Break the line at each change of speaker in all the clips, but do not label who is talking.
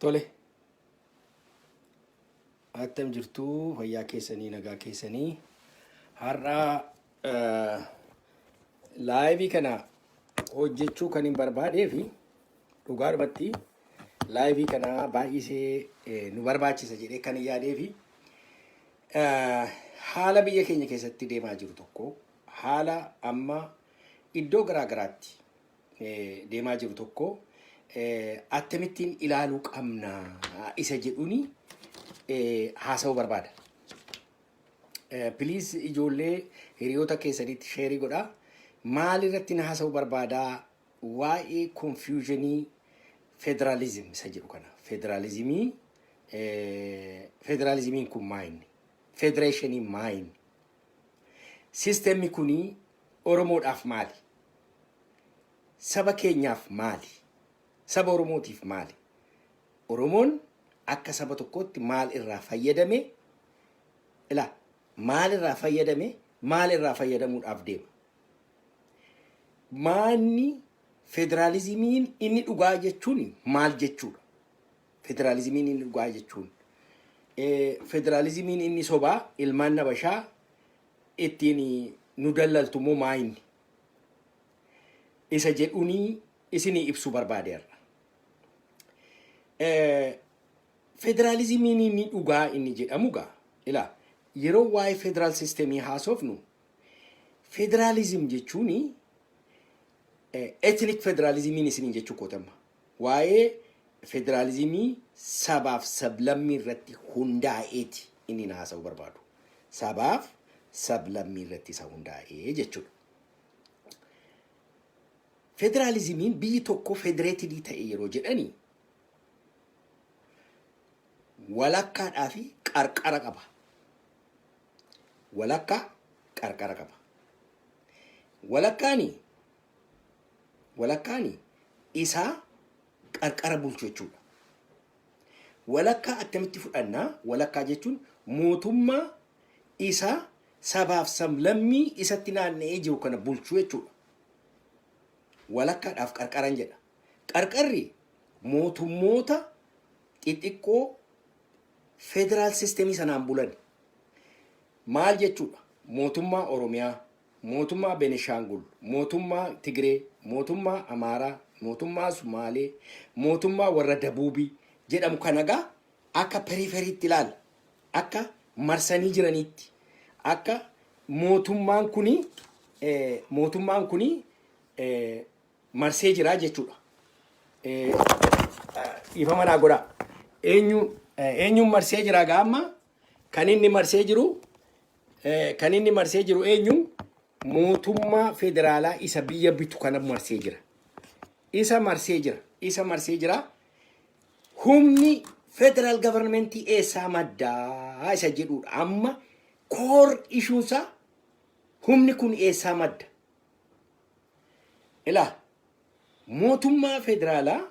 Tole. Attam jirtuu fayyaa keessanii nagaa keessanii har'a laayivii kana hojjechuu kan hin barbaadee fi dhugaadhumatti laayivii kana baay'isee nu barbaachisa jedhee kan hin yaadee fi haala biyya keenya keessatti deemaa jiru tokko haala amma iddoo garaa garaatti deemaa jiru tokko akkamittiin ilaaluu qabna isa jedhuni haasa'uu barbaada. Please ijoollee hiriyoota keessanitti sheerii godhaa. Maal irratti na haasa'uu barbaadaa? Waa'ee confusionii federalism isa jedhu kana. Federalizimii federalizimiin kun maa inni? Federeeshiniin maa inni? Sistemni kuni Oromoodhaaf maali? Saba keenyaaf maali? Saba Oromootiif maali? Oromoon akka saba tokkootti maal irraa fayyadame? Ilaa maal irraa fayyadame? Maal irraa fayyadamuudhaaf deema? Maanni federaalizimiin inni dhugaa jechuun maal jechuudha? Federaalizimiin inni dhugaa jechuun federaalizimiin inni sobaa ilmaan nabashaa ittiin nu dallaltu immoo maa inni? Isa jedhunii isinii ibsuu barbaadeerra. Federaalizimiin inni dhugaa inni jedhamu gaa ilaa yeroo waa'ee federaal sistemii haasofnu federaalizim jechuun ethnic federaalizimiin isiniin jechuu kootamma. Waa'ee federaalizimii sabaaf sablammii irratti hundaa'eeti inni na haasa'uu barbaadu. Sabaaf sablammii irratti isa hundaa'ee jechuudha. Federaalizimiin biyyi tokko federeetidii ta'e yeroo jedhani walakkaadhaa fi qarqara qaba. Walakkaa qarqara qaba. Walakkaani walakkaani isaa qarqara bulchu jechuudha. Walakkaa attamitti fudhannaa? Walakkaa jechuun mootummaa isa sabaaf sablammii isatti naanna'ee jiru kana bulchu jechuudha. Walakkaadhaaf qarqaran jedha. Qarqarri mootummoota xixiqqoo federaal sistemii sanaan bulan. Maal jechuudha? Mootummaa Oromiyaa, mootummaa Benishaangul, mootummaa Tigree, mootummaa Amaaraa, mootummaa Sumaalee, mootummaa warra Dabuubii jedhamu kana egaa akka periferiitti ilaalla. Akka marsanii jiraniitti. Akka mootummaan kuni mootummaan kuni marsee jira jechuudha. Dhiifama naa godhaa. Eenyu eenyuun marsee jira gaa amma kan inni marsee jiru kan inni marsee jiru eenyu mootummaa federaalaa isa biyya bitu kana marsee jira. Isa marsee jira. Isa marsee jira. Humni federal governmentii eessaa maddaa isa jedhudha. Amma koor ishuunsaa humni kun eessaa madda? Ilaa mootummaa federaalaa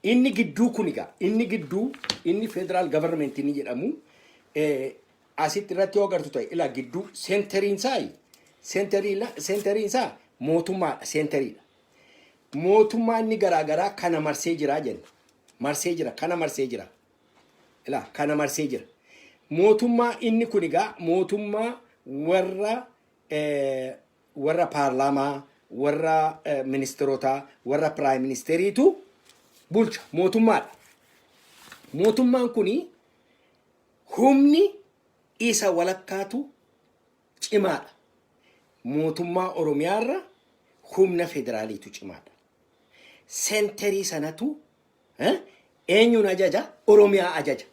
inni gidduu kun egaa inni gidduu inni federal government inni jedhamu asitti irratti yoo agartu ta'e ilaa gidduu seenteriin isaa seenteriin isaa mootummaadha seenteriidha. Mootummaa inni garaa garaa kana marsee jira jenna. Marsee jira kana marsee jira. Ilaa kana marsee jira. Mootummaa inni kun egaa mootummaa warra warra paarlaamaa, warra ministeerotaa, warra piraayim ministeeriitu bulcha mootummaadha. Mootummaan kun humni isa walakkaatu cimaadha. Mootummaa Oromiyaarra humna federaaliitu cimaadha. Senterii sanatu eenyuun ajaja? Oromiyaa ajaja.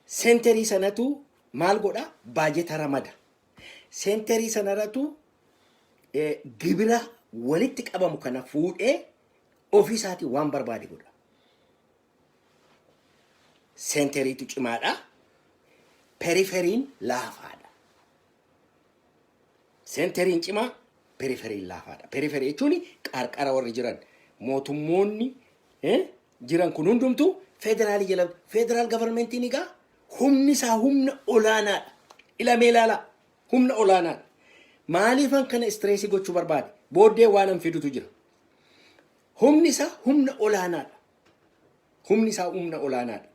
Senterii sanatu maal godha? Baajeta ramada. Senterii sanarratu gibira walitti qabamu kana fuudhee ofii isaatii waan barbaade godha. Senteriitu cimaadha. Periferiin laafaadha. Senteriin cimaa, periferiin laafaadha. Periferii jechuun qarqara warri jiran mootummoonni jiran kun hundumtuu federaalii jala federaal gavarmentiin egaa humni isaa humna olaanaadha. Ilamee ilaalaa humna olaanaadha. Maaliifan kana istireesii gochuu barbaade? Booddee waan an fidutu jira. Humni isaa humna olaanaadha. Humni isaa humna olaanaadha.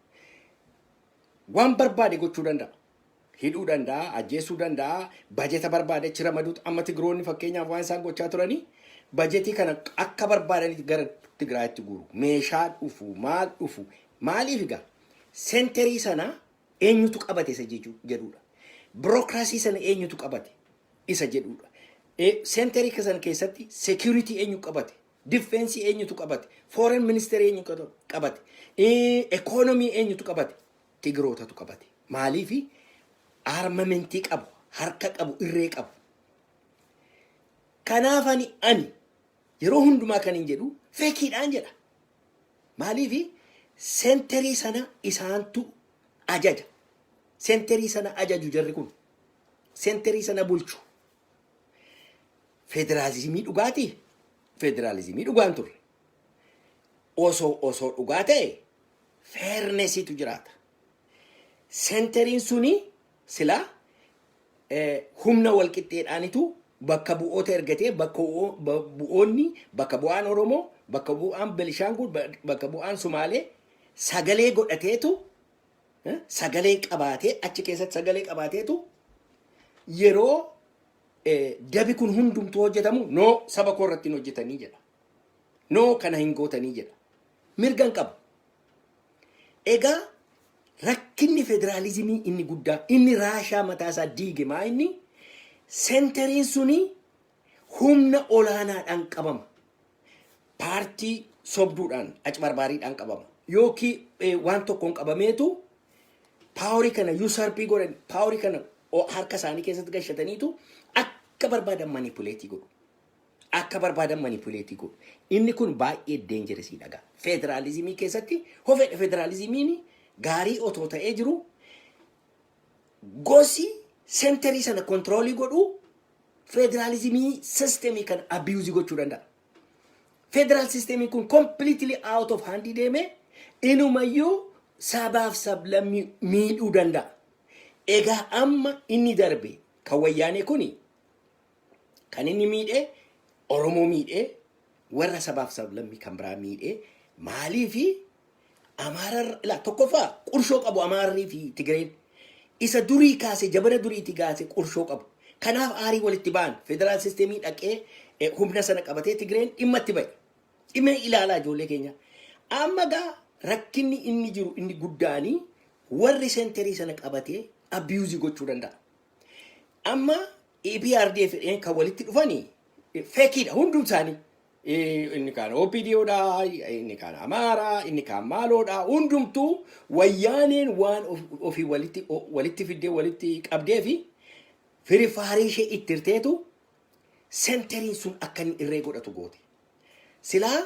Waan barbaade gochuu danda'a. Hidhuu danda'a, ajjeesuu danda'a, bajeta barbaade achi ramaduutu. Amma Tigiroonni fakkeenyaaf waan isaan gochaa turanii, bajetii kana akka barbaadanitti gara Tigraayitti guuru. Meeshaa dhufu, maal dhufu, maaliif egaa centerii sana eenyutu qabate isa jedhudha. Bureaucracy sana eenyutu qabate isa jedhudha. Centerii sana keessatti security eenyu qabate? Defense eenyutu qabate? Foreign minister eenyu qabate? Economy eenyutu qabate? Tigirootatu qabate. Maaliifi? Armamentii qabu, harka qabu, irree qabu. Kanaaf ani yeroo hundumaa kan hin jedhu fakeiidhaan jedha. Maaliifi? Centerii sana isaantu ajaja. Centerii sana ajaju jarri kun. Centerii sana bulchu. Federaalizimii dhugaatii? Federaalizimii dhugaan turre. Osoo dhugaa ta'e fairnessiitu jiraata. Centeriin suni silaa humna walqixxeedhaanitu bakka bu'oota ergatee, bakka bu'oonni, bakka bu'aan Oromoo, bakka bu'aan Belishaangul, bakka bu'aan Sumaalee sagalee godhateetu, sagalee qabaatee, achi keessatti sagalee qabaateetu, yeroo dabi kun hundumtuu hojjetamu, "No, saba koo irratti hin hojjetanii," jedha. "No, kana hin gootanii," jedha. Mirga hin qabu. Egaa rakkinni federaalizimii inni guddaa inni Raashaa mataa isaa diige maa inni centeriin suni humna olaanaadhaan qabama. Paartii sobduudhaan, acbarbaariidhaan qabama. Yookiin waan tokkoon qabameetu powerii kana usurpii godhan, powerii kana harka isaanii keessatti gashataniitu akka barbaadan manipulate godhu. Akka barbaadan manipulate godhu. Inni kun baay'ee dangerousiidha gaa. Federaalizimii keessatti hofedha, federaalizimiin gaarii otoo ta'ee jiru gosi centerii sana controlii godhu federaalizimii systemii kana abuse gochuu danda'a. Federal systemiin kun completely out of hand deeme inumayyuu sabaaf sablammii miidhuu danda'a. Egaa amma inni darbe kan Wayyaanee kuni kan inni miidhee Oromoo miidhee, warra sabaaf sablammii kan biraa miidhee. Maaliifi? Amaara ilaa, tokkoffaa qurshoo qabu Amaarrii fi Tigireen. Isa durii kaase, jabana duriitti kaase qurshoo qabu. Kanaaf aarii walitti ba'an. Federal systemii dhaqee humna sana qabatee Tigireen dhimma itti ba'e. Dhimma ilaalaa ijoollee keenya. Amma gaa rakkinni inni jiru inni guddaanii warri centerii sana qabatee abuse gochuu danda'a. Amma EPRDF kan walitti dhufanii fakeiidha hundum isaanii. Inni kaan OPDOdha, inni kaan Amaaraa, inni kaan maaloodha. Hundumtuu Wayyaaneen waan ofii walitti fiddee walitti qabdee fi firifaarii ishee itti hirteetu centeriin sun akka inni irree godhatu goote. Silaa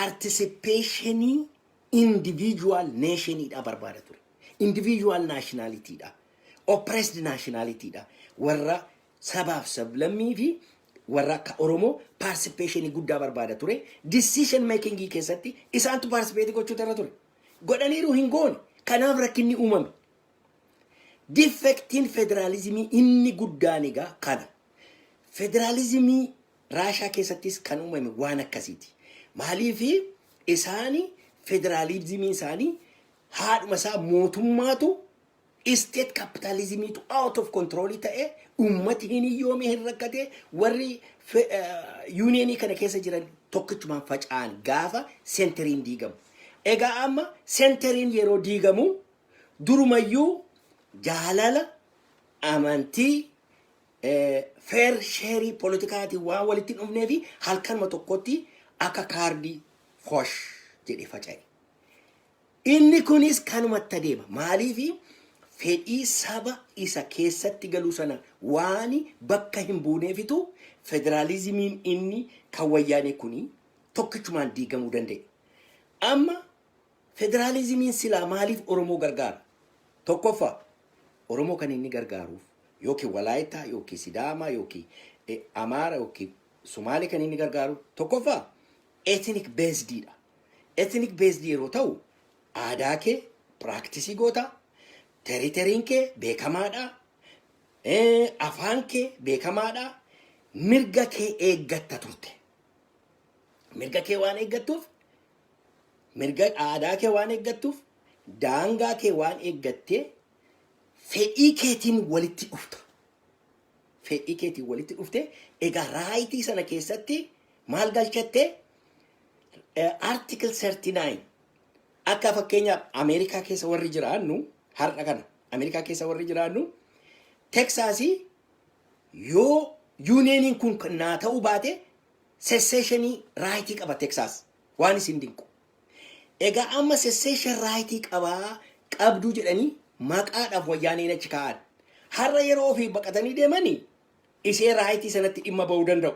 participationii individual nationiidha barbaada ture. Individual nationalityidha. Oppressed nationalityidha. Warra sabaaf sablammii fi warra akka Oromoo participationii guddaa barbaada ture. Decision makingii keessatti isaantu participate gochuutu irra ture. Godhaniiru, hin goone. Kanaaf rakkinni uumame. Defectiin federaalizimii inni guddaan egaa kana. Federaalizimii Raashaa keessattis kan uumame waan akkasiiti. Maaliifi? Isaani federaalizimiin isaanii haadhuma isaa mootummaatu, state capitalismiitu out of control ta'e, uummati hin hiyyoome, hin rakkate. Warri unionii kana keessa jiran tokkichumaan faca'an gaafa centeriin diigamu. Egaa amma centeriin yeroo diigamu durumayyuu jaalala amantii fair shareii politikaatiin waan walitti hin dhufnee fi halkanuma tokkotti akka kaardii fosh jedhee faca'e. Inni kunis kanumatti adeema. Maaliifi? Fedhii saba isa keessatti galuu sana waan bakka hin buuneefitu federaalizimiin inni kan Wayyaanee kuni tokkichumaan diigamuu danda'e. Amma federaalizimiin silaa maaliif Oromoo gargaara? Tokkoffaa, Oromoo kan inni gargaaruuf yookiin Walaayittaa yookiin Sidaamaa yookiin Amaara yookiin Sumaalee kan inni gargaaru, tokkoffaa ethnic basedidha. Ethnic based yeroo ta'u aadaa kee practice goota, territoryn kee beekamaadha, afaan kee beekamaadha, mirga kee eeggatta turte. Mirga kee waan eeggattuuf Mirga aadaa kee waan eeggattuuf, daangaa kee waan eeggattee, fedhii keetiin walitti dhufta. Fedhii keetiin walitti dhufte. Egaa right sana keessatti maal galchattee? Article 39. Akka fakkeenyaaf Ameerikaa keessa warri jiraannu, har'a kana Ameerikaa keessa warri jiraannu, Teksaasii yoo unioniin kun naa ta'uu baate secession right qaba Teksaas, waan isin dinqu. Egaa amma secession right qabaa qabduu jedhanii maqaadhaaf Wayyaaneen achi kaa'an. Har'a yeroo ofii baqatanii deemanii ishee right sanatti dhimma ba'uu danda'u.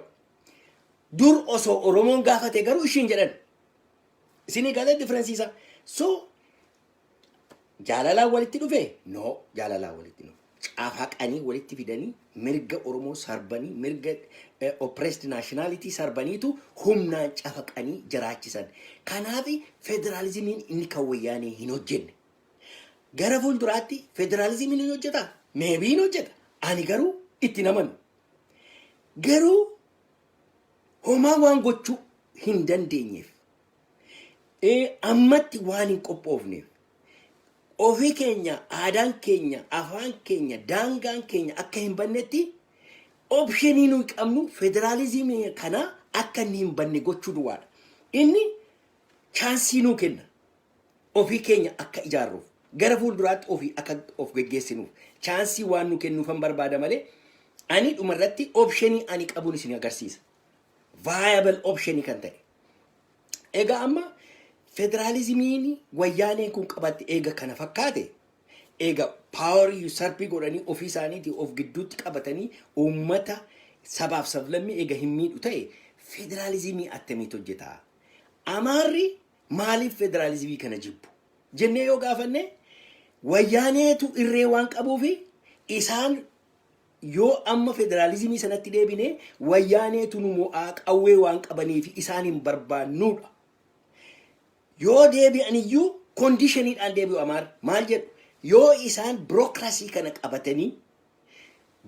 Dur osoo Oromoon gaafate garuu ishiin jedhan. Isinii galee difference isaa? So jaalalaan walitti dhufe? No, jaalalaan walitti dhufe. Cafaqanii walitti fidanii, mirga Oromoo sarbanii, mirga oppressed nationality sarbaniitu humnaan cafaqanii jiraachisan. Kanaaf federaalizimiin inni kan Wayyaanee hin hojjenne. Gara fuulduraatti federaalizimiin hin hojjeta? Maybe hin hojjeta. Ani garuu itti namanu. Garuu homaa waan gochuu hin dandeenyeef, ammatti waan hin qophoofneef, ofii keenya, aadaan keenya, afaan keenya, daangaan keenya akka hin bannetti, option nuyi qabnu federaalizimii kana akka inni hin banne gochuu duwwaadha. Inni chance nuu kenna. Ofii keenya akka ijaarruuf, gara fuulduraatti ofii akka of geggeessinuuf chance waan nu kennuufan barbaada malee, ani dhumarratti option ani qabuun isin agarsiisa. Viable option kan ta'e. Egaa amma federaalizimiin Wayyaaneen kun qabatte eega kana fakkaate, eega power usurp godhanii ofii isaaniitii of gidduutti qabatanii uummata sabaaf sablammii eega hin miidhu ta'e, federaalizimii attamiitu hojjeta? Amaarri maaliif federaalizimii kana jibbu jennee yoo gaafanne, Wayyaaneetu irree waan qabuufi isaan yoo amma federaalizimii sanatti deebine Wayyaaneetu nu mo'aa, qawwee waan qabaniif isaan hin barbaannuudha. Yoo deebi'an iyyuu conditioniidhaan deebi'u. Amaar maal jedhu? Yoo isaan bureaucracy kana qabatanii,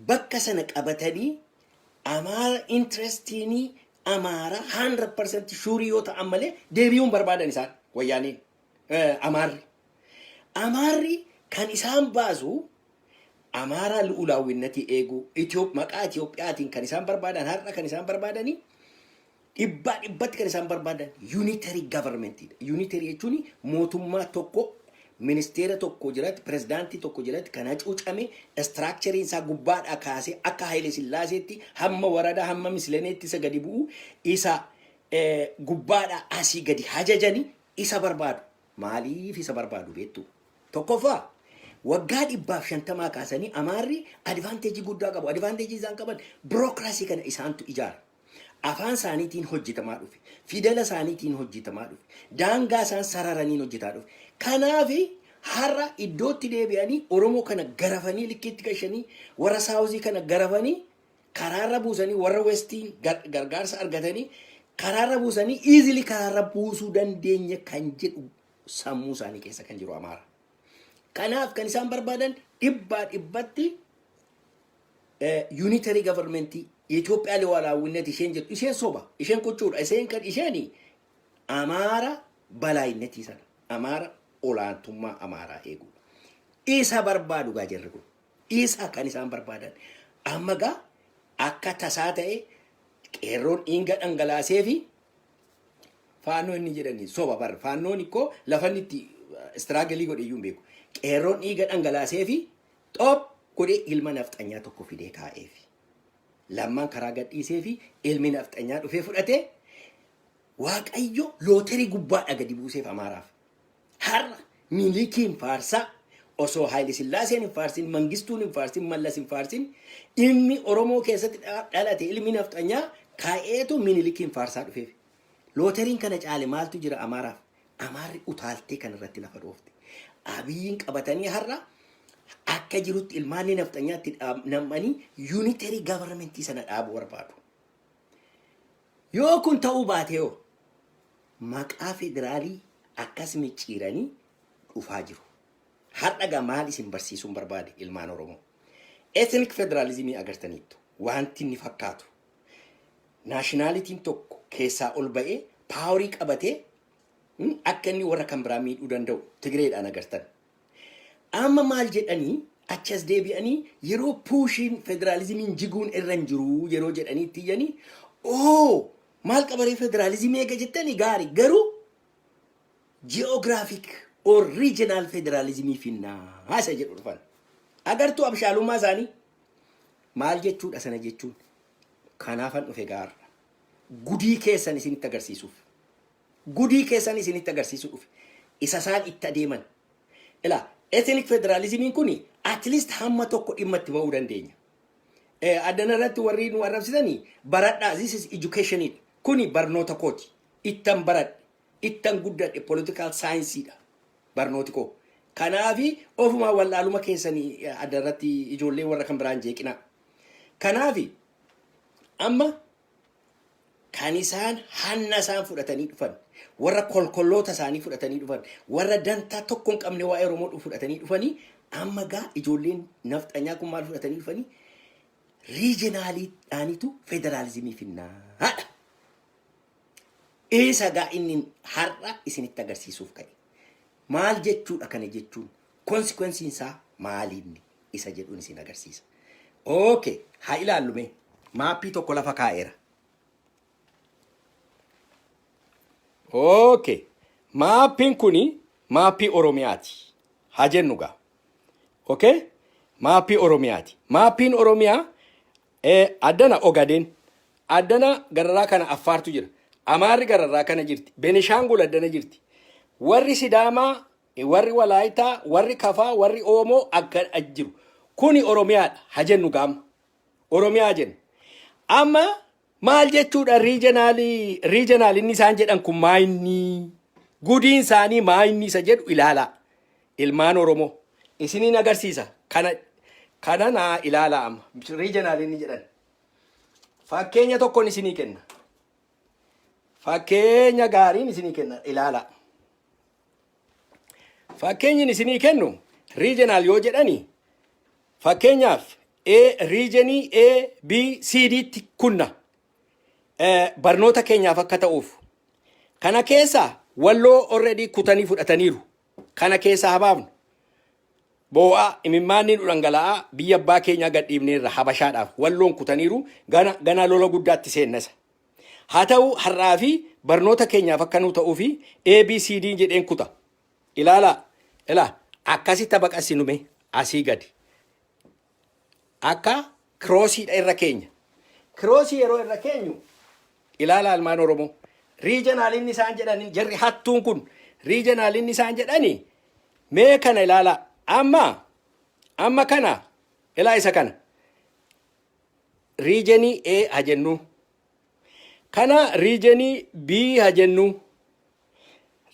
bakka sana qabatanii, Amaara interestiin Amaara 100% sure yoo ta'an malee deebi'uun barbaadan isaan Wayyaaneen, Amaarri. Amaarri kan isaan baasu Amaaraa lu'ulaawwinnatii eeguu, maqaa Itiyoophiyaatiin kan isaan barbaadan, har'a kan isaan barbaadanii dhibbaa dhibbatti kan isaan barbaadan unitary governmentiidha. Unitary jechuun mootummaa tokko, ministeera tokko jalatti, pirezidaantii tokko jalatti kan hacuucame, structureiin isaa gubbaadhaa kaasee akka Haile Sillaaseetti hamma waradaa hamma misleneetti isa gadi bu'u, isa gubbaadhaa asii gadi hajajani isa barbaadu. Maaliif isa barbaadu beektu? Tokkoffaa, waggaa 150 kaasanii Amaarri advantage guddaa qabu. Advantage isaan qaban bureaucracy kana isaantu ijaara. Afaan isaaniitiin hojjetamaa dhufe. Fidela isaaniitiin hojjetamaa dhufe. Daangaa isaan sararaniin hojjetaa dhufe. Kanaaf har'a iddootti deebi'anii Oromoo kana garafanii likkiitti gashanii, warra South kana garafanii karaarra buusanii, warra Westiin gargaarsa argatanii karaarra buusanii, easily karaarra buusuu dandeenya kan jedhu sammuu isaanii keessa kan jiru Amaara. Kanaaf kan isaan barbaadan dhibbaa dhibbatti unitary government የኢትዮጵያ ሉዓላዊነት isheen jedhu isheen soba, isheen quccuudha. Isheen kan isheen Amaara balaayinetii sana, Amaara olaantummaa Amaaraa eeguudha. Isa barbaadu gaa jarri kun. Isa kan isaan barbaadan. Amma gaa akka tasaa ta'e qeerroon dhiiga dhangalaasee fi Faannoo inni jedhanii soba bar. Faannoon ikkoo lafa inni itti struggle godhe iyyuu hin beeku. Qeerroon dhiiga dhangalaasee fi xoob godhee ilma nafxanyaa tokko fidee kaa'eefi. Lammaan karaa gadhiisee fi ilmi nafxanyaa dhufee fudhatee, Waaqayyo lottery gubbaadha gadi buuseef Amaaraaf. Har'a Milikiin faarsaa osoo Haayile Sillaaseen hin faarsin, Mangistuun hin faarsin, Mallas hin faarsin, ilmi Oromoo keessatti dhalate, ilmi nafxanyaa kaa'eetu Minilikiin faarsaa dhufeef. Lotteryn kana caale maaltu jira Amaaraaf? Amaarri utaaltee kan irratti lafa dhoofte. Abiyyiin qabatanii har'a akka jirutti ilmaanni nafxanyaatti nam'anii unitary government sana dhaabuu barbaadu. Yoo kun ta'uu baate yoo maqaa federaalii akkas micciiranii dhufaa jiru. Har'a gaa maal isin barsiisuun barbaade, ilmaan Oromoo? Ethnic federalismii agartaniittu wanti inni fakkaatu. Nationalityn tokko keessaa ol ba'ee power qabatee Akka inni warra kan biraa miidhuu danda'u Tigireedhaan agartan. Amma maal jedhanii achi as deebi'anii, yeroo pushiin federaalizimiin jiguun irra hin jiru yeroo jedhanii itti iyyanii, oo maal qabaree, federaalizimii eega jettanii gaarii, garuu geographic or regional federalizimii finnaa isa jedhu dhufan. Agartuu abshaalummaa isaanii maal jechuudha sana jechuun? Kanaafan dhufe gaarra. Gudii keessan isinitti agarsiisuuf. Gudii keessan isinitti agarsiisuu dhufe. Isa isaan itti adeeman. Ilaa, ethnic federalismiin kun at least hamma tokko dhimma itti ba'uu dandeenya. Addana irratti warri nu arrabsitanii, baradhaa, this is educationidha. Kuni barnoota kooti. Ittan baradhe. Ittan guddadhe, political scienceidha barnooti koo. Kanaafi ofumaa wallaaluma keessanii adda irratti ijoollee warra kan biraan jeeqinaa. Kanaafi amma kan isaan hanna isaan fudhatanii dhufan, warra kolkolloota isaanii fudhatanii dhufan, warra dantaa tokko hin qabne waa'ee Oromoo fudhatanii dhufanii, amma gaa ijoolleen nafxanyaa kun maal fudhatanii dhufanii? Regionaliidhaanitu federaalizimii finnaadha. Isa gaa inni har'a isinitti agarsiisuuf ka'e. Maal jechuudha kana jechuun? Consequenceiin isaa maaliinni isa jedhuun isin agarsiisa. Okay, haa ilaallu mee. Mapii tokko lafa kaa'eera. Okay, mapiin kuni mapii Oromiyaati. Haa jennu gaa. Okay, mapii Oromiyaati. Mapiin Oromiyaa addana Ogadeen, addana gararraa kana Affaartu jira. Amaarri gararraa kana jirti. Benishaangul addana jirti. Warri Sidaamaa, warri Walaayitaa, warri Kafaa, warri Oomoo akka jiru. Kuni Oromiyaadha. Haa jennu gaama. Oromiyaa jennu. Amma maal jechuudha regionalii? Regional inni isaan jedhan kun maayinni? Gudiin isaanii maayinni isa jedhu ilaalaa. Ilmaan Oromoo. Isiniin agarsiisa. Kana naa ilaalaa amma. Regional inni jedhan. Fakkeenya tokkoon isinii kenna. Fakkeenya gaariin isinii kenna, ilaalaa. Fakkeenyi isinii kennu, regional yoo jedhani, fakkeenyaaf A regionii A B C D tti kunna barnoota keenyaaf akka ta'uuf. Kana keessa Walloo already kutanii fudhataniiru. Kana keessa habaafnu. Boo'aa imimmaanni nu dhangala'aa, biyya abbaa keenyaa gadhiifneerra Habashaadhaaf. Walloon kutaniiru, gana gana lola guddaatti seennasa. Haa ta'u, har'aa fi barnoota keenyaaf akka nu ta'uu fi ABCD jedheen kuta. Ilaalaa, ilaa, akkasitti baqasinume asii gadi. Akka crossiidha irra keenya. Crossii yeroo irra keenyu, ilaalaa ilmaan Oromoo. Regional inni isaan jedhani, jarri hattuun kun regional inni isaan jedhani, mee kana ilaalaa. Amma kana ilaa, isa kana. Regionii A haa jennu. Kana regionii B haa jennu.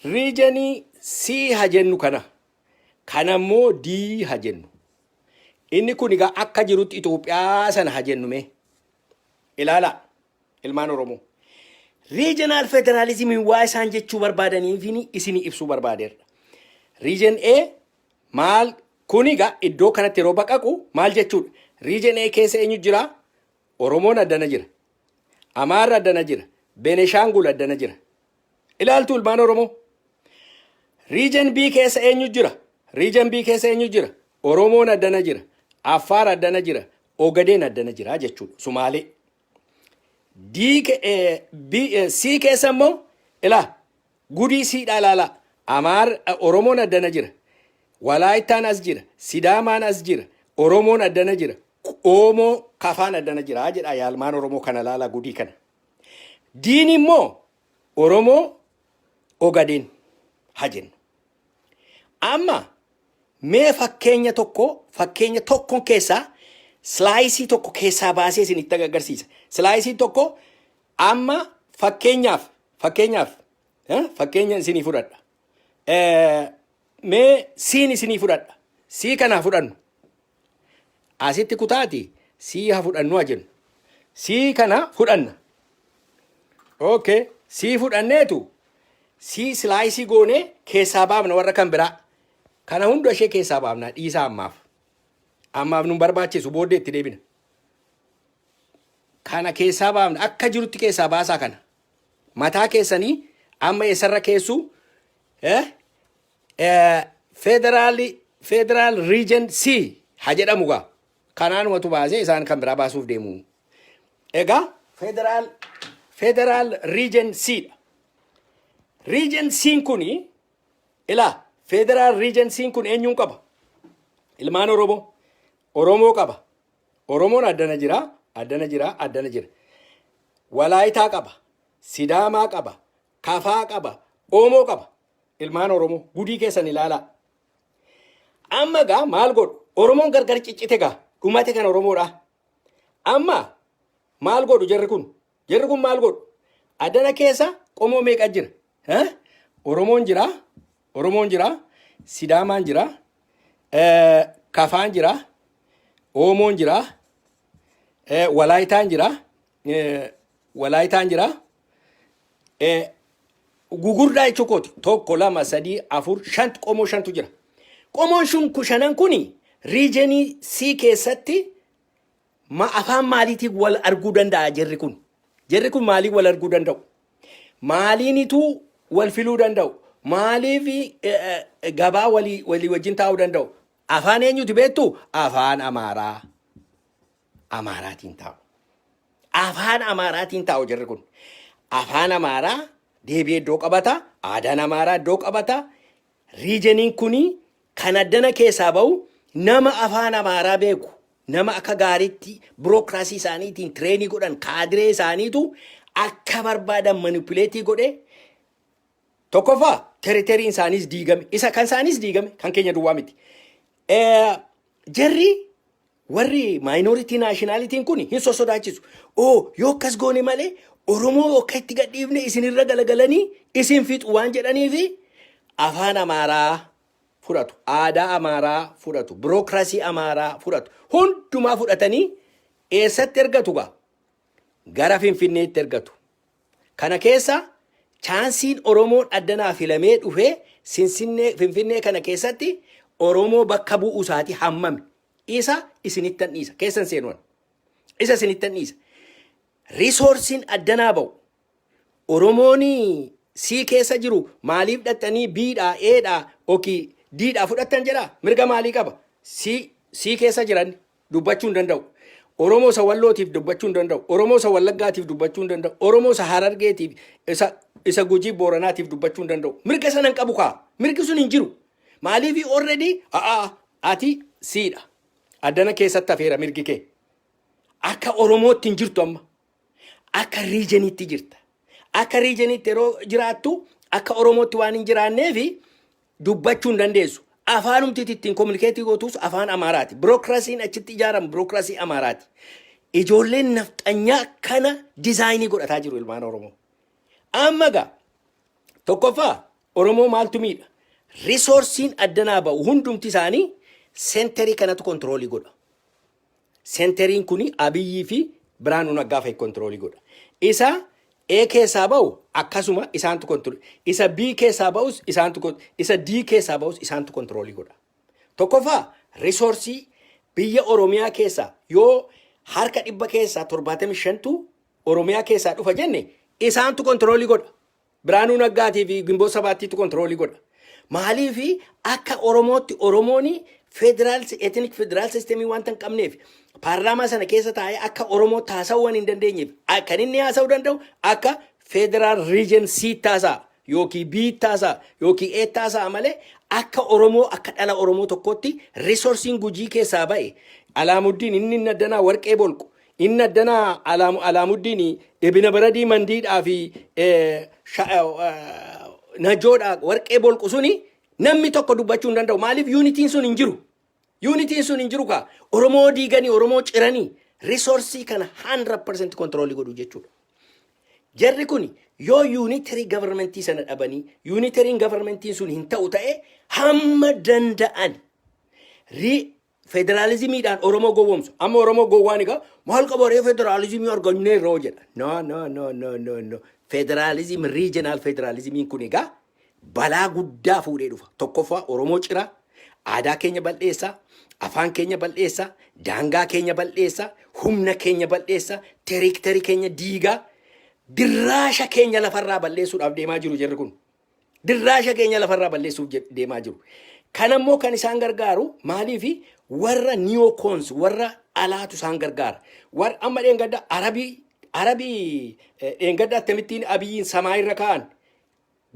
Regionii C haa jennu kana. Kana immoo D haa jennu. Inni kun egaa akka jirutti Itoophiyaa sana haa jennu mee. Ilaalaa ilmaan Oromoo. Regional federalismiin waa isaan jechuu barbaadaniif isinii ibsuu barbaadeerra. Region A maal kun egaa iddoo kanatti yeroo baqaqu maal jechuudha? Region A keessa eenyu jira? Oromoon addana jira. Amaarri addana jira. Beneshaangul addana jira. Ilaaltu ilmaan Oromoo. Region B keessa eenyu jira? Region B keessa eenyu jira? Oromoon addana jira. Affaar addana jira. Ogadeen addana jira jechuudha. Sumaalee. D B C keessa immoo ilaa, gudii siidhaa ilaalaa. Amaar, Oromoon addana jira. Walaayittaan as jira. Sidaamaan as jira. Oromoon addana jira. Oomoo Kafaan addana jira jedha. Yaalmaan Oromoo, kana ilaalaa, gudii kana. Diin immoo Oromoo, Ogadeen haa jennu. Amma mee fakkeenya tokko, fakkeenya tokko keessaa sliceii tokko keessaa baasee isinitti agarsiisa. Sliceii tokko amma fakkeenyaaf fakkeenya isinii fudhadha. Mee siin isinii fudhadha. Sii kana fudhannu. Asitti kutaati sii haa fudhannu haa jennu. Sii kana fudhanna. Okay. Sii fudhanneetu sii sliceii goonee keessaa baafna warra kan biraa. Kana hunda ishee keessaa baafna, dhiisaa ammaaf. Ammaaf nun barbaachisu, booddee itti deebina. Kana keessaa baafna, akka jirutti keessaa baasaa kana. Mataa keessanii amma eessarra keessu? Eh? Federal Region C haa jedhamu gaa. Kanaanumatu baasee isaan kan biraa baasuuf deemu. Egaa Federal Region C dha. Region C kuni, ilaa, Federal Region C kun eenyuun qaba? Ilmaan Oromoo. Oromoo qaba. Oromoon addana jira, addana jira, addana jira. Walaayitaa qaba. Sidaamaa qaba. Kafaa qaba. Oomoo qaba. Ilmaan Oromoo gudii keessan ilaalaa. Amma gaa maal godhu? Oromoon gargar ciccite gaa. Dhumate kan Oromoodha. Amma maal godhu jarri kun? Jarri kun maal godhu? Addana keessa qomoo meeqa jira? Eh? Oromoon jira, Oromoon jira, Sidaamaan jira, Kafaan jira, Oomoon jira, Walaayitaan jira, Walaayitaan jira. Gugurdaa jechuu kooti. Tokko, lama, sadii, afur, shan, qomoo shantu jira. Qomoon shanan kuni region C keessatti ma afaan maaliitiin wal arguu danda'a jarri kun? Jarri kun maaliin wal arguu danda'u? Maaliinitu wal filuu danda'u? Maaliif gabaa walii wajjin taa'uu danda'u? Afaan eenyuti beektu? Afaan Amaaraa. Amaaraatiin taa'u. Afaan Amaaraatiin taa'u jarri kun. Afaan Amaaraa deebi'ee iddoo qabata. Aadaan Amaaraa iddoo qabata. Regioniin kuni kan addana keessaa ba'u nama afaan Amaaraa beeku, nama akka gaariitti bureaucracy isaaniitiin train godhan, kaadiree isaaniitu akka barbaadan manipulate godhe. Tokkoffaa, territoryn isaaniis diigame. Isa kan isaaniis diigame, kan keenya duwwaa miti. Jarri warri minority nationalityn kun hin sosodaachisu. Oo, yoo akkas goone malee Oromoo akka itti gadhiifne isinirra galagalanii isin fixu waan jedhaniifi afaan Amaaraa fudhatu, aadaa Amaaraa fudhatu, bureaucracy Amaaraa fudhatu. Hundumaa fudhatanii eessatti ergatu gaa? Gara Finfinneetti ergatu. Kana keessa chanceiin Oromoon addanaa filamee dhufee Sinsinnee Finfinnee kana keessatti Oromoo bakka bu'uu isaati hammami? Isa isinittan dhiisa. Keessan seenuwan. Isa isinittan dhiisa. Resourceiin addanaa ba'u. Oromoon C keessa jiru maaliif dhattanii Bdhaa, Adhaa, yookiin Ddhaa fudhattan jedhaa? Mirga maalii qaba? C keessa jiran dubbachuu hin danda'u. Oromoo isa Wallootiif dubbachuu hin danda'u. Oromoo isa Wallaggaatiif dubbachuu hin danda'u. Oromoo isa Harargeetiif, isa Gujii Booranaatiif dubbachuu hin danda'u. Mirga sana hin qabu kaa. Mirgi sun hin jiru. Maaliif? Already a'aa, ati Cdha. Addana keessatti hafeera mirgi kee. Akka Oromootti hin jirtu amma. Akka regioniitti jirta. Akka regioniitti yeroo jiraattu akka Oromootti waan hin jiraanneefi dubbachuu hin dandeessu. Afaanumti ittiin communicate gootus afaan Amaaraati. Bureaucracyn achitti ijaaramu bureaucracy Amaaraati. Ijoolleen nafxanyaa kana design godhataa jiru ilmaan Oromoo. Amma gaa tokkoffaa Oromoo maaltu miidha? Resourceiin addanaa ba'u hundumti isaanii center kanatu control godha. Centeriin kuni Abiyyii fi Biraanuu Naggaa fa'i control godha. Isa A keessaa ba'u akkasuma isaantu control. Isa B keessaa ba'us isaantu, isa D keessaa ba'us isaantu control godha. Tokkoffaa, resource biyya Oromiyaa keessaa yoo harka 100 keessaa 75tu Oromiyaa keessaa dhufa jenne, isaantu control godha. Biraanuu Naggaatii fi Ginboot Sabaattiitu control godha. Maaliif? Akka Oromootti Oromoon federal ethnic federal system wanta hin qabneef, paarlaamaa sana keessa taa'ee akka Oromoo haasa'uu waan hin dandeenyeef, kan inni haasa'uu danda'u akka federal region C taasa'a yookiin B taasa'a yookiin A taasa'a malee, akka Oromoo, akka dhala Oromoo tokkotti resourceiin Gujii keessaa ba'e, Alaamuddiin inni addanaa warqee bolqu, inni addanaa Alaamuddiin ibina baradii Mandiidhaa fi Najoodhaa warqee bolqu suni namni tokko dubbachuu hin danda'u. Maaliif? Unityn sun hin jiru. Unityn sun hin jiru kaa. Oromoo diiganii, Oromoo ciranii resource kana 100% control godhu jechuudha. Jarri kun yoo unitary government sana dhabanii, unitary governmentiin sun hin ta'u ta'e, hamma danda'an federaalizimiidhaan Oromoo gowwoomsu. Amma Oromoo gowwaan egaa maal qaba ree, federaalizimii arganneerra jedha. No, no, no, no, no, no. Federalism, regional federalismiin kun egaa balaa guddaa fuudhee dhufa. Tokkoffaa, Oromoo cira, aadaa keenya bal'eessa, afaan keenya bal'eessa, daangaa keenya bal'eessa, humna keenya bal'eessa, territory keenya diigaa, dirraasha keenya lafarraa balleessuudhaaf deemaa jiru jarri kun. Dirraasha keenya lafarraa balleessuuf deemaa jiru. Kanammoo kan isaan gargaaru maaliifi warra neocons, warra alaatu isaan gargaara. Warra amma dheengadda Arabii dheengadda akkamittiin Abiyyiin samaa irra kaa'an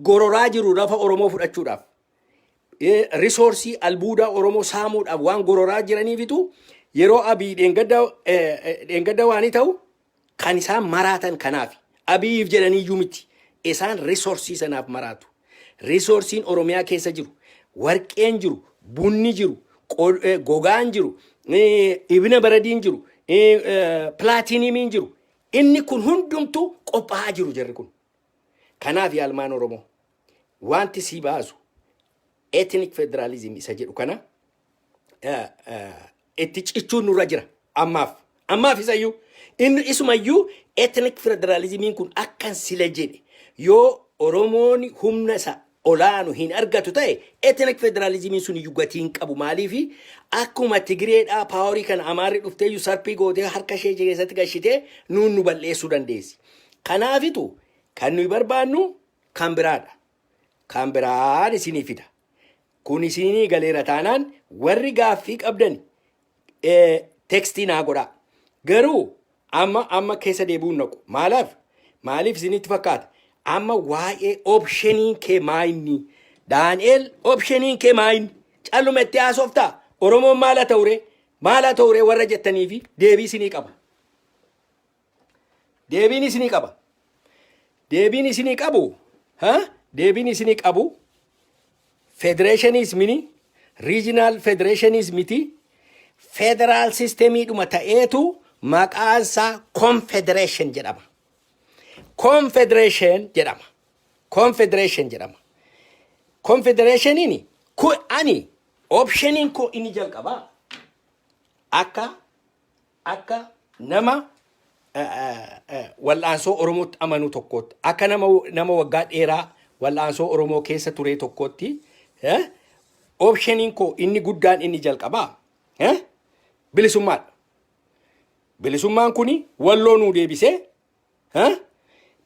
gororaa jiru lafa Oromoo fudhachuudhaaf. Resource albuudaa Oromoo saamuudhaaf waan gororaa jiraniifitu yeroo Abiy dheengadda waanii ta'u kan isaan maraatan kanaaf. Abiyyiif jedhaniiyyuu miti. Isaan resource sanaaf maraatu. Resourceiin Oromiyaa keessa jiru, warqeen jiru, bunni jiru, gogaan jiru, ibna baradiin jiru, platiniumiin jiru. Inni kun hundumtuu qophaa'aa jiru jarri kun. Kanaaf yaalmaan Oromoo wanti si baasu ethnic federalism isa jedhu kana itti cichuun nurra jira ammaaf. Ammaaf isayyuu inni isumayyuu ethnic federalismiin kun akkan sila jedhe yoo Oromoon humna isa olaanu hin argatu ta'e, ethnic federalismiin sun iyyuu gatii hin qabu. Maaliifi akkuma Tigireedhaa power kana Amaarri dhuftee usurp gootee harka ishee keessatti gashitee nuun nu balleessuu dandeessi. Kanaafitu kan nuyi barbaannu kan biraadha. Kan biraan isinii fida. Kun isinii galeera taanaan, warri gaaffii qabdan text naa godhaa. Garuu amma amma keessa deebi'uun naqu. Maalaaf? Maaliif isinitti fakkaata? Amma waa'ee optioniin kee maayinni? Daani'el, optioniin kee maayinni? Calluma itti haasoftaa? Oromoon maal haa ta'uree? Maal haa ta'uree warra jettanii fi deebii isinii qaba. Deebiin isinii qaba. Deebiin isinii qabu, ha? Deebiin isinii qabu federationiis mini, regional federationiis miti, federal systemiidhuma ta'eetu maqaansaa confederation jedhama. Confederation jedhama. Confederation jedhama. Confederationiin ku ani optioniin koo inni jalqabaa akka nama wal'aansoo Oromootti amanuu tokkootti, akka nama waggaa dheeraa wal'aansoo Oromoo keessa ture tokkootti, optioniin koo inni guddaan inni jalqabaa bilisummaadha. Bilisummaan kuni Walloo nuu deebisee,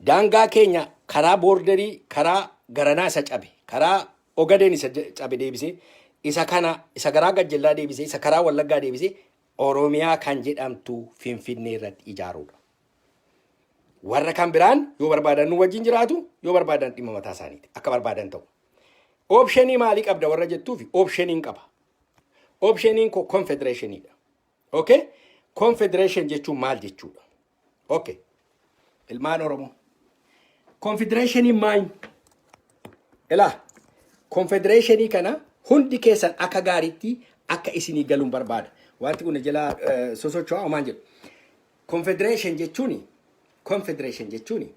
daangaa keenya karaa border karaa garanaa isa cabe, karaa Ogadeen isa cabe deebisee, isa kana isa garaa gajjallaa deebisee, isa karaa Wallaggaa deebisee, Oromiyaa kan jedhamtu Finfinnee irratti ijaaruudha. Warra kan biraan yoo barbaadan nu wajjin jiraatu, yoo barbaadan dhimma mataa isaaniiti. Akka barbaadan ta'u. Option maalii qabda warra jettuufi optioniin qaba. Optioniin koo confederationiidha. Okay? Confederation jechuun maal jechuudha? Okay. Ilmaan Oromoo. Confederationiin maal? Ilaa, confederationii kana hundi keessan akka gaariitti akka isinii galuun barbaada. Wanti kun jala sosocho'aa homaan jedhu. Confederation jechuuni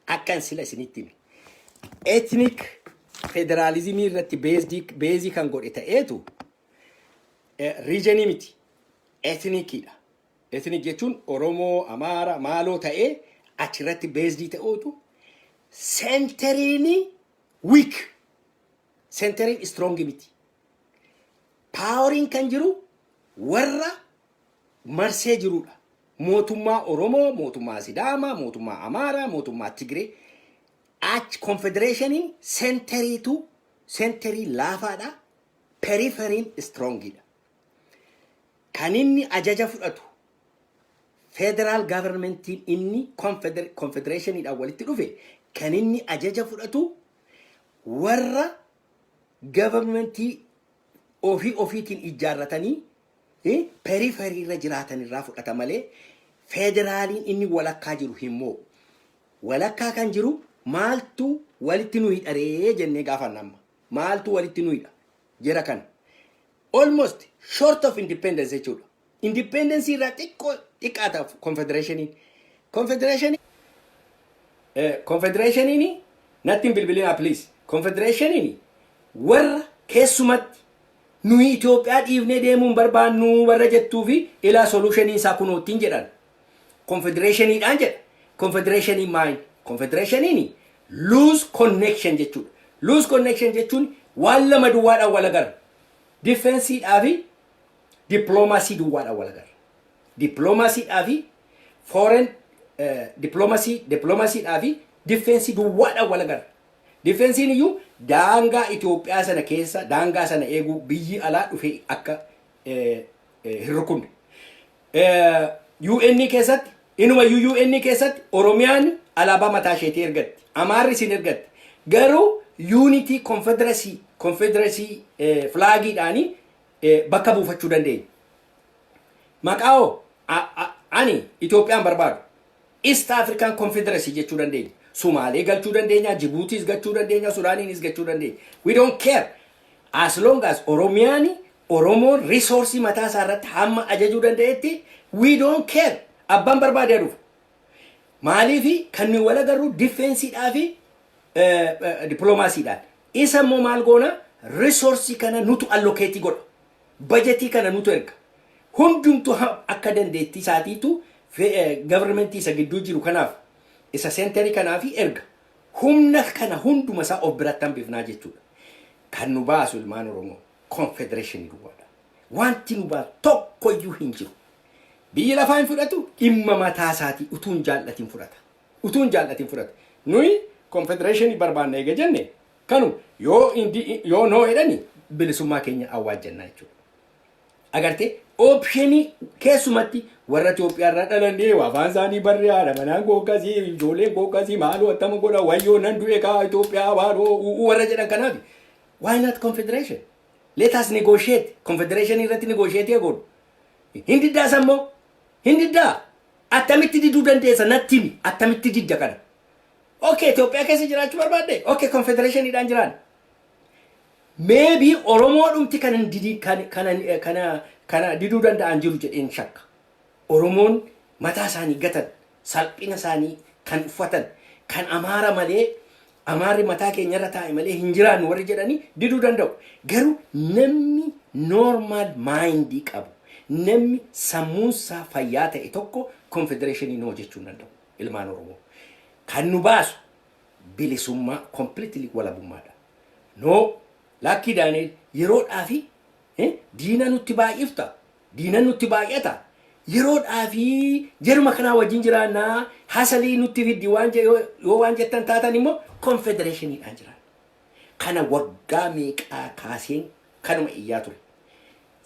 akkan sila isinitti hime. Ethnic federalismii irratti base kan godhe ta'eetu regionii miti. Ethniciidha. Ethnic jechuun Oromoo, Amaara, maaloo ta'ee achirratti based ta'uutu centeriin weak. Centeriin strong miti. Poweriin kan jiru warra marsee jirudha. Mootummaa Oromoo, mootummaa Sidaamaa, mootummaa Amaaraa, mootummaa Tigree. Achi confederationiin centeriitu center laafaadha. Peripheryiin strongiidha. Kan inni ajaja fudhatu federal governmentiin inni confederationiidhaan walitti dhufe kan inni ajaja fudhatu warra governmentii ofii ofiitiin ijaarratanii periphery irra jiraatan irraa fudhata malee federaaliin inni walakkaa jiru hin mo'u. Walakkaa kan jiru maaltu walitti nu hidharee jennee gaafanna amma. Maaltu walitti nu hidha? Jera kana. Almost short of independence jechuudha. Independence irraa xiqqoo xiqqaata confederationiin. Confederationiin natti hin bilbilinaa, please. Confederationiin warra keessumatti nuyi Itoophiyaa dhiifnee deemuun barbaannu warra jettuu fi ilaa solutioniin isaa kunoottiin jedhan. Confederationiidhaan jedha. Confederationiin maali? Confederationiin loose connection jechuudha. Loose connection jechuun waan lama duwwaadhaan wal agarra. Defenseiidhaa fi dippiloomaasii duwwaadhaan wal agarra. Dippiloomaasiidhaa fi foreign diplomacy, dippiloomaasiidhaa fi defense duwwaadhaan wal agarra. Defenseiin iyyuu daangaa Itoophiyaa sana keessa, daangaa sana eeguu, biyyi alaa dhufee akka hin rukunne. UN keessatti, inumayyuu UN keessatti Oromiyaan alaabaa mataa isheetii ergatti. Amaarri isin ergatti. Garuu Unity Confederacy flagiidhaanii bakka buufachuu dandeenya. Maqaa hoo ani Itoophiyaan barbaadu. East African Confederacy jechuu dandeenya. Sumaalee galchuu dandeenya, Jibuutiis galchuu dandeenya, Sudaaniinis galchuu dandeenya. We don't care. As long as Oromiyaan, Oromoon resourceii mataa isaa irratti hamma ajajuu danda'etti, we don't care. Abbaan barbaade dhufu. Maaliifi kan nuyi wal agarru defenseiidhaa fi dippiloomaasiidhaan. Isa immoo maal goona? Resourceii kana nutu allocateii godha. Bajetii kana nutu erga. Hundumtu akka dandeettii isaatiitu governmentii isa gidduu jiru kanaaf, isa centerii kanaaf erga. Humna kana hunduma isaa of biratti hambifnaa jechuudha. Kan nu baasu, ilmaan Oromoo, confederationii duwwaadha. Wanti nu baasu tokkoyyuu hin jiru. Biyyi lafaa hin fudhatu, dhimma mataa isaatii utuu hin jaallatin fudhata. Utuu hin jaallatin fudhata. Nuyi confederationii barbaanna eega jenne, kanu yoo indi yoo no jedhani, bilisummaa keenya awwaajjannaa jechuudha. Agartee, optionii keessumatti warra Itoophiyaa irraa dhalannee, afaan isaanii barree, haadha manaan gookkasii, ijoolleen gookkasii, maaloo attama godha, wayyoo nan du'e kaa Itoophiyaa, maaloo u'uu warra jedhan kanaaf. Why not confederation? Let us negotiate. Confederation irratti negotiate godhu. Hin diddaa sammoo? Hin diddaa? Attamitti diduu dandeessa, natti himi? Attamitti didda kana? Okay, Itoophiyaa keessa jiraachuu barbaadde? Okay, confederationiidhaan jiraan. Maybe Oromoo dhumti kana didi kana kana kana diduu danda'an jiru jedheen shakka. Oromoon mataa isaanii gatan, salphina isaanii kan uffatan, kan Amaara malee, Amaarri mataa keenyarra taa'e malee hin jiraannu warri jedhanii diduu danda'u. Garuu namni normal mindii qabu, namni sammuunsaa fayyaa ta'e tokko confederationii no jechuu hin danda'u, ilmaan Oromoo. Kan nu baasu bilisummaa, completely walabummaadha. No, lakkii Daani'el, yeroodhaa fi diina nutti baay'ifta, diina nutti baay'ata. Yeroodhaa fi jaruma kanaa wajjin jiraannaa, hasalii nutti fiddi waan yoo waan jettan taatan immoo confederationiidhaan jiraan. Kana waggaa meeqaa kaaseen kanuma iyyaa ture.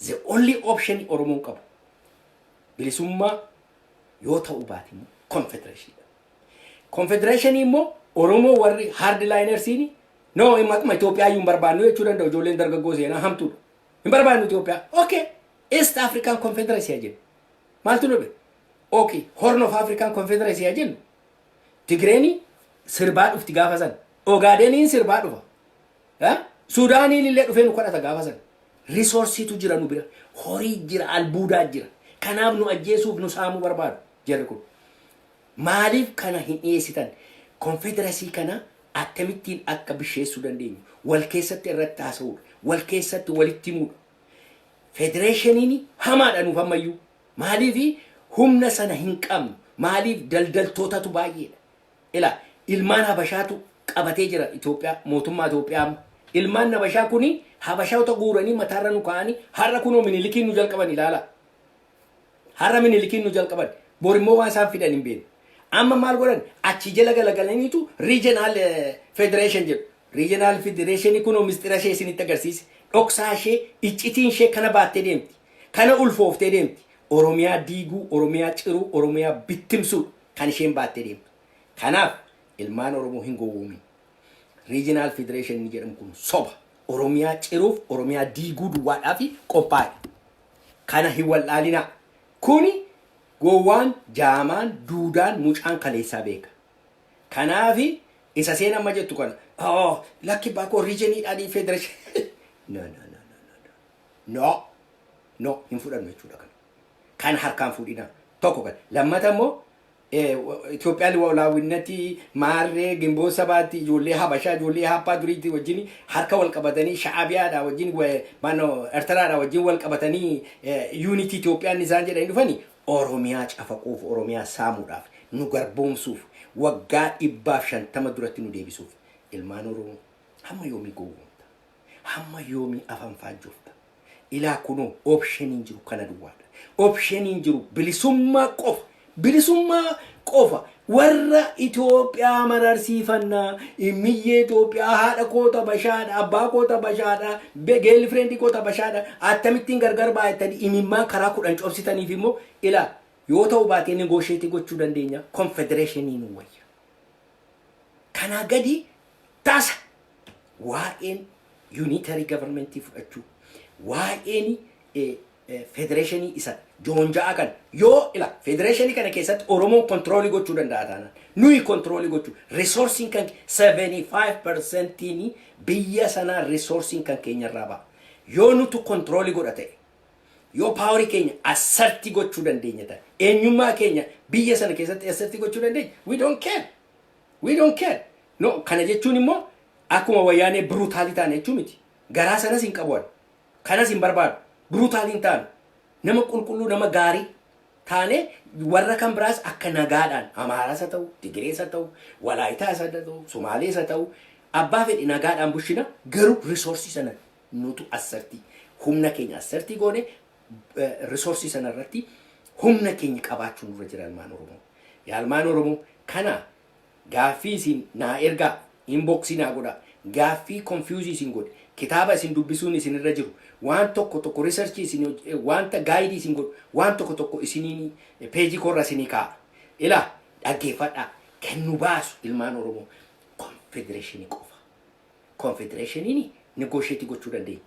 The only option Oromoon qabu bilisummaa yoo ta'uu baate immoo confederationiidha. Confederationii immoo Oromoo warri hardlinersiin no, maquma Itoophiyaa iyyuu hin barbaannu jechuu danda'u. Ijoolleen dargaggoo seenaa hamtuudha. Hin barbaannu Itoophiyaa. Okay. East African Confederacy haa jennu. Maaltu dhufe? Okay. Horn of African Confederacy haa jennu. Tigreeni sirbaa dhufti gaafa san. Ogaadeniin sirbaa dhufa. Suudaaniin illee dhufee nu kadhata gaafa san. Resourceiitu jira nu bira. Horii jira, albuudaa jira. Kanaaf nu ajjeesuuf, nu saamuu barbaadu jarri kun. Maaliif kana hin dhiyeessitan? Confederacy kana akkamittiin akka bisheessuu dandeenyu wal keessatti irratti haasa'uudha. Wal keessatti walitti himuudha. Federationiin hamaadha nuuf ammayyuu. Maaliif? Humna sana hin qabnu. Maaliif? Daldaltootatu baay'eedha. Ila, ilmaan Habashaatu qabatee jira Itoophiyaa, mootummaa Itoophiyaa amma. Ilmaan Habashaa kuni Habashoota guuranii mataarra nu kaa'anii, har'a kunoo Minilikiin nu jalqaban, ilaala. Har'a Minilikiin nu jalqaban. Bor immoo waan isaan fidan hin beeknu. Amma maal godhan? Achi jala galagalaniitu regional federation jedhu. Regional federation kunoo mistira ishee isinitti agarsiise. Dhoksaa ishee, iccitiin ishee kana baattee deemti. Kana ulfooftee deemti. Oromiyaa diiguu, Oromiyaa ciruu, Oromiyaa bittimsuu kan isheen baattee deemtu. Kanaaf ilmaan Oromoo hin gowwoomin. Regional federation inni jedhamu kun soba. Oromiyaa ciruuf, Oromiyaa diiguu duwwaadhaaf qophaa'e. Kana hin wallaalinaa. Kuni gowwaan, jaamaan, duudaan, mucaan kaleessaa beeka. Kanaafi isa seen amma jettu kana, oh, lakki baakoo regioniidhaan federation. No, no, no, no, no. No. No, hin fudhannu jechuudha kana. Kan harkaan fuudhina. Tokko kan. Lammata immoo Itoophiyaan walaawwinnatti maarree gimboo sabaatti ijoollee Habashaa, ijoollee Haappaa duriitti wajjin harka wal qabatanii, Sha'abiyaadha wajjin, maano Ertiraadha wajjin wal qabatanii, unity Itoophiyaan isaan jedhanii dhufanii Oromiyaa cafaquuf, Oromiyaa saamuudhaaf, nu garboomsuuf, waggaa 150 duratti nu deebisuuf. Ilmaan Oromoo, hamma yoomii gowwoomta? Hamma yoomii afaan faajjofta? Ilaa, kunoo optioniin jiru kana duwwaadha. Optioniin jiru bilisummaa qofa. Bilisummaa qofa warra Itoophiyaa mararsiifannaa, miyyee Itoophiyaa, haadha koota bashaadha, abbaa koota bashaadha, girlfriend koota bashaadha, akkamittiin gargar baay'atanii imimmaan karaa 10 cobsitaniif immoo, ilaa, yoo ta'u baatee negotiate gochuu dandeenya, confederation nu wayya. Kanaa gadi tasa waa'een unitary government fudhachuu, waa'een federation isa joonja'a kan yoo ila federation kana keessatti Oromoon control gochuu danda'a taanaan, nuyi control gochuu, resourceiin kan 75%iin biyya sanaa resourceiin kan keenyarraa ba'a. Yoo nutu control godha ta'e, yoo power keenya assert gochuu dandeenya ta'e, eenyummaa keenya biyya sana keessatti assert gochuu dandeenya, we don't care. We don't care. No, kana jechuun immoo akkuma Wayyaanee brutal taane jechuu miti. Garaa sanas hin qabu. Kanas hin barbaadu. Brutal hin taanu. Nama qulqulluu, nama gaarii taane, warra kan biraas akka nagaadhaan, Amaaraas haa ta'u, Tigirees haa ta'u, Walaayitaas haa ta'u, Somaalees haa ta'u, abbaa fedhe nagaadhaan bushina. Garuu resource sana nutu assert, humna keenya assert goone, resource sana irratti humna keenya qabaachuu nurra jira, ilmaan Oromoo. Yaa ilmaan Oromoo, kana gaaffii isin naa ergaa, inbox naa godhaa. Gaaffii confuse isin godhe, kitaaba isin dubbisuun isin irra jiru, waan tokko tokko research isin, wanta guide isin godhu, waan tokko tokko isiniin page koorra isinii kaa'a. Ilaa, dhaggeeffadhaa, kan nu baasu, ilmaan Oromoo, confederation qofa. Confederationiin negotiate gochuu dandeenya.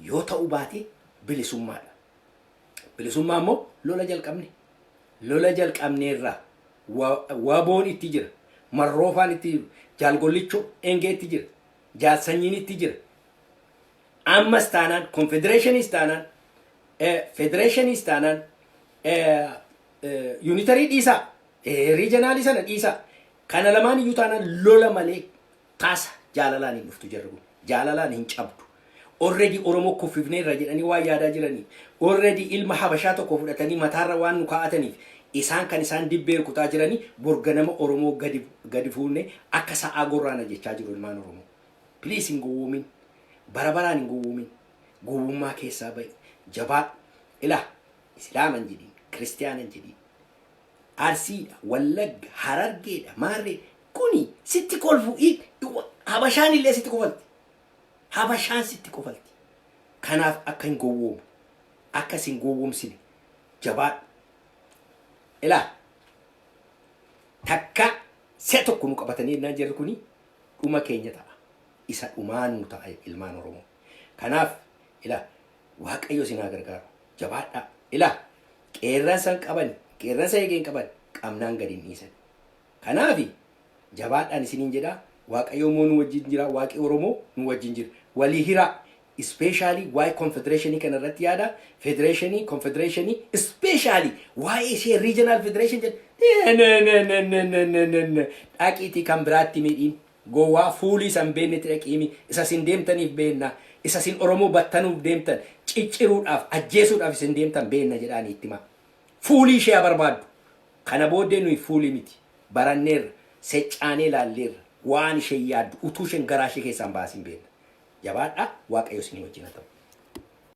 Yoo ta'uu baate bilisummaadha. Bilisummaa immoo lola jalqabne. Lola jalqabneerraa WBOn itti jira. Marroofaan itti jiru. Jaalgollichoo engee itti jira. Jaalsanyiin itti jira. Ammas taanaan, confederationis taanaan, federationis taanaan, unitary dhiisaa, regional sana dhiisaa. Kana lamaan iyyuu taanaan lola malee taasa jaalalaan hin dhuftu jarri kun. Jaalalaan hin cabdu. Already Oromoo kuffifneerra jedhanii waan yaadaa jiranii. Already ilma Habashaa tokko fudhatanii mataarra waan nu kaa'ataniif, isaan kan isaan dibbee rukutaa jiranii borganama Oromoo gadi gadi fuunne akka sa'aa gorraana jechaa jiru, ilmaan Oromoo. Please, hin gowwoomin. Bara baraan hin gowwoomin. Gowwummaa keessaa bahi. Jabaa. Ilaa, Islaaman jedhiin, Kiristiyaanan jedhiin. Arsiidha, Wallagga, Harargeedha, Maarree. Kuni sitti kolfu. Habashaan illee sitti kofalti. Habashaan sitti kofalti. Kanaaf akka hin gowwoomne, akka isin gowwoomsine jabaadhu. Ilaa, takka si'a tokko nu qabatanii jennaan jarri kuni dhuma keenya ta'a. Isa dhumaa nu ta'a, ilmaan Oromoo. Kanaaf ilaa, Waaqayyo isin haa gargaaru. Jabaadhaa. Ilaa, qeerransa hin qaban, qeerransa eegee hin qaban, qabnaan gadi hin dhiisan. Kanaaf jabaadhaan isiniin jedhaa. Waaqayyo immoo nu wajjin jira. Waaqi Oromoo nu wajjin jira. Walii hiraa. Especially waa'ee confederation kana irratti yaada. Federation, confederation, especially waa'ee ishee regional federation jedhe. Dhaqiitii kan biraatti miidhiin. Gowwaa fuulii isan beeknetti dhaqiimi. Isa isin deemtaniif beenna. Isa isin Oromoo battanuuf deemtan. Cicciruudhaaf, ajjeesuudhaaf isin deemtan beenna jedhaanii itti himaa. Fuulii ishee haa barbaaddu. Kana booddee nuyi fuulii miti. Baranneerra. Seccaanee laalleerra. Waan isheen yaaddu utuu isheen garaa ishee keessaan baasin beenna. Jabaadhaa, Waaqayyo isinii wajjin haa ta'u.